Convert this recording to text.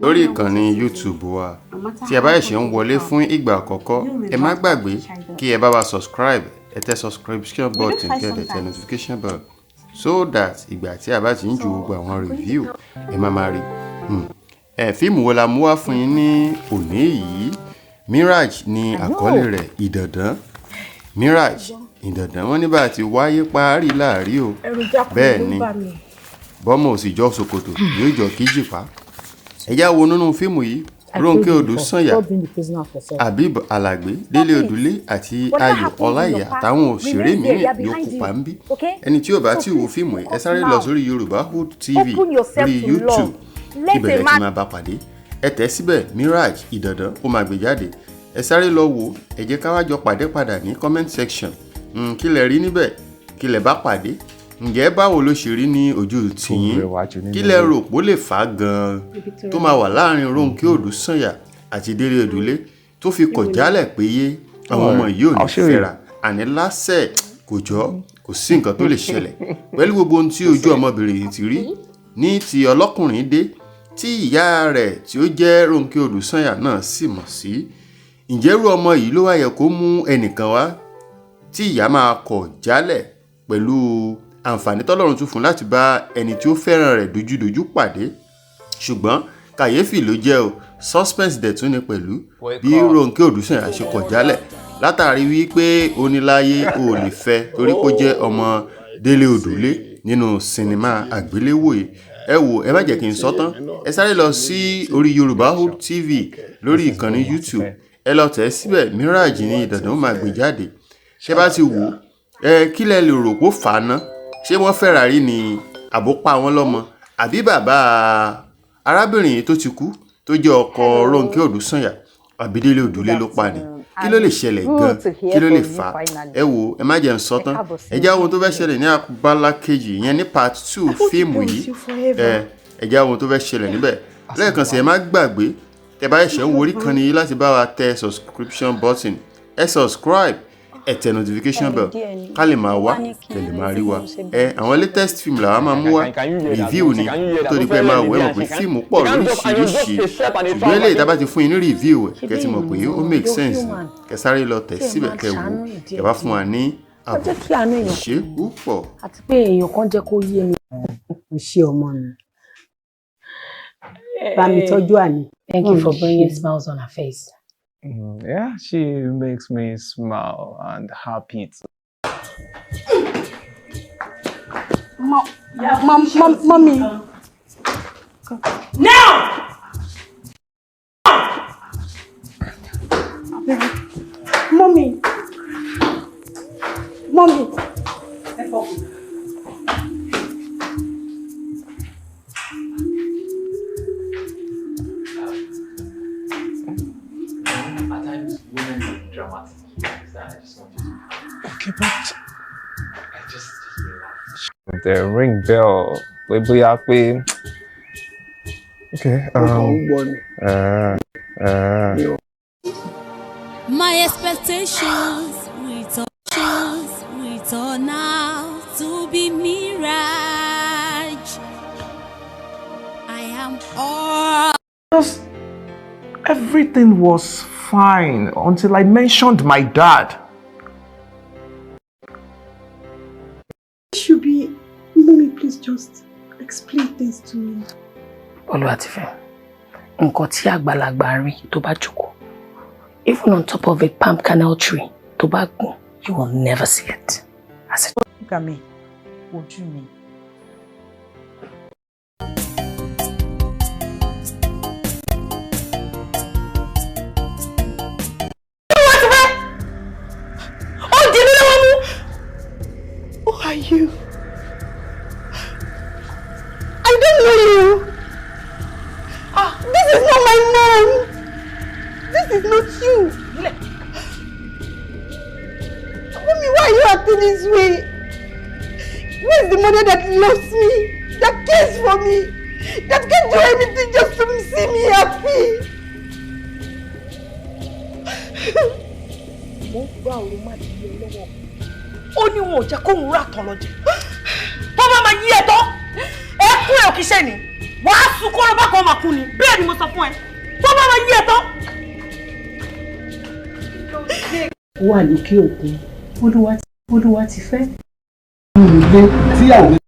Lórí ìkànnì YouTube wa. Tí ẹ bá ṣẹ̀ṣẹ̀ ń wọlé fún ìgbà àkọ́kọ́, ẹ má gbàgbé kí ẹ bá wa subscribe. Ẹ tẹ subscription button, kí ẹ dẹ̀ tẹ notification bell so that ìgbà tí a bá ti ń ju gbogbo àwọn review, ẹ má máa rí. Ẹ fíìmù wo la mú wá fún yín ní òní yìí? Mirage ni àkọlé rẹ̀, Ìdàndán. Mirage, Ìdàndán. Wọ́n ní bá a ti wáyé parí láàrí o. Bẹ́ẹ̀ ni, bọ́mọ ò sì jọ ṣòkòtò, yóò jọ kíjìpá. Ẹ já wo nínú fíìmù yìí: Rónkẹ́ Odùsànyà, Habib Alàgbé, Délé Odùlé àti Ayọ̀ Ọláìyá àtàwọn òṣèré mìíràn ló kópa ń bí. Ẹni tí ò bá tí wo fíìmù yìí, ẹ sáré lọ sórí Yorùbá Hood TV lórí YouTube, ibẹ̀ lẹ ti máa bá pàdé. Ẹ tẹ̀ síbẹ̀, Mirage Ìdàndán, ó máa gbé jáde. Ẹ sáré lọ wò. Ẹ jẹ́ ká wá jọ pàdé padà ní comment section. Kí lẹ rí níbẹ̀? Kí lẹ bá pàdé? Ǹjẹ́ báwo ló ṣe rí ní ojú tìyín? Kí lẹ rò pó lè fà á gan-an tó máa wà láàrin Rónkẹ́ Odùsànyà àti Délé Odùlé tó fi kọ̀ jálẹ̀ pé yé àwọn ọmọ yìí ò ní fẹ́ra? Àní lásẹ̀ kò jọ, kò sí nǹkan tó lè ṣẹlẹ̀ pẹ̀lú gbogbo ohun tí ojú ọmọbìnrin yìí ti rí ní ti ọlọ́kùnrin dé, tí ìyá rẹ̀ tí ó jẹ́ Rónkẹ́ Odùsànyà náà sì mọ̀ sí. Ǹjẹ́ irú ọmọ yìí ló wá yẹ kó mú ẹnìkan wá tí ìyá máa kọ̀ jálẹ̀, pẹ̀lú àǹfààní tọ́lọ́run tún fún láti bá ẹni tí ó fẹ́ràn rẹ̀ dojúdojú pàdé? Ṣùgbọ́n kàyéfì ló jẹ́ o, suspense dẹ̀ tún ni pẹ̀lú bí Rónkẹ́ Odùsànyà ṣe kọ̀ jálẹ̀ látàrí wípé oníláyé ò lè fẹ́ torí pé ó jẹ́ ọmọ Délé Odùlé nínú sinimá àgbéléwò yìí. Ẹ wò, ẹ má jẹ́ kí n sọ tán. Ẹ sáré lọ sí orí Yorùbá Hood TV lórí ìkànnì YouTube, ẹ lọ tẹ̀ síbẹ̀, Mirage ní Ìdàndán, máa gbé jáde. Ṣé bá ti wò ẹ, kí lẹ lè rò pó fà á ná? Ṣé wọ́n fẹ́ra rí ni, àbó pa wọ́n lọ́mọ, àbí bàbá arábìnrin yìí tó ti kú tó jẹ́ ọkọ Rónkẹ́ Odùsànyà, àbí Délé Odùlé ló pa ni? Kí ló lè ṣẹlẹ̀ gan? Kí ló lè fà á? Ẹ wo, ẹ má jẹ́ n sọ tán. Ẹ jẹ́ ohun tó fẹ́ ṣẹlẹ̀ ní abala kejì ìyẹn ní part two fíìmù yìí. Ẹ jẹ́ ohun tó fẹ́ ṣẹlẹ̀ níbẹ̀. Lẹ́ẹ̀kan sí, ẹ má gbàgbé, tẹ bá ṣẹ̀ṣẹ̀ ń wo orí kan nìyí, láti bá wa tẹ subscription button. Ẹ subscribe, ẹ tẹ notification bell ká lè máa wá kẹ lè máa rí wa. Ẹ àwọn latest film làwa máa mú wá, review ni tó di pé ẹ máa wọ. Ẹ mọ̀ pé fíìmù pọ̀ lóríṣiríṣi, ṣùgbọ́n eléyìí tá a bá ti fún yín ní review ẹ̀, kẹ́ ti mọ̀ pé ó make sense ni. Kẹ́ sáré lọ tẹ̀ síbẹ̀, kẹ́ wò, kẹ́ bá fún wa ní àbọ̀. Ṣe púpọ̀. Àti pé èèyàn kan jẹ́ kó yé mi. O ṣe, ọmọ mi, bá mi tọ́jú àní. Thank you for bringing smiles on her face. Yeah, she makes me smile and happy too. Mom, mom, mom, mommy. Now! Mommy. Mommy. At times, women be dramatic. You understand? I just want you to Okay, but I just relax. The ring bell. Pé bóyá pé. Okay. Mo kàn ń gbọ́ ni. My expectations will turn out to be mirage. I am all. Just everything was fine until I mentioned my dad. Should be. Mommy, please just explain things to me. Olúwatifẹ́, nǹkan tí àgbàlagbà rí tó bá jókòó, even on top of a palm kernel tree tó bá gùn, you will never see it. As it Look at me. Ojú mi. Ó di mí lọ́wọ́ mú. Who are you? I don't know you. Ah, this is not my mom. This is not you. Mommy, why are you acting this way? Where is the mother that loves me, that cares for me, that can do anything just to see me happy? Mo ń gbá òun má di ẹ lọ́wọ́. Ó ní wọn ò jẹ́ kóun rà tán lọ́jẹ̀. Tó bá máa yí ẹ tán, ẹ kú ẹ ò kìí ṣe ni. Wàá sunkún ọ̀rọ̀ bákan máa kú ni. Bẹ́ẹ̀ ni mo sọ fún ẹ. Tó bá máa yí ẹ tán. Ó wà lókè òkun, Olúwa ti fẹ́. Ilé tíyàwó mi.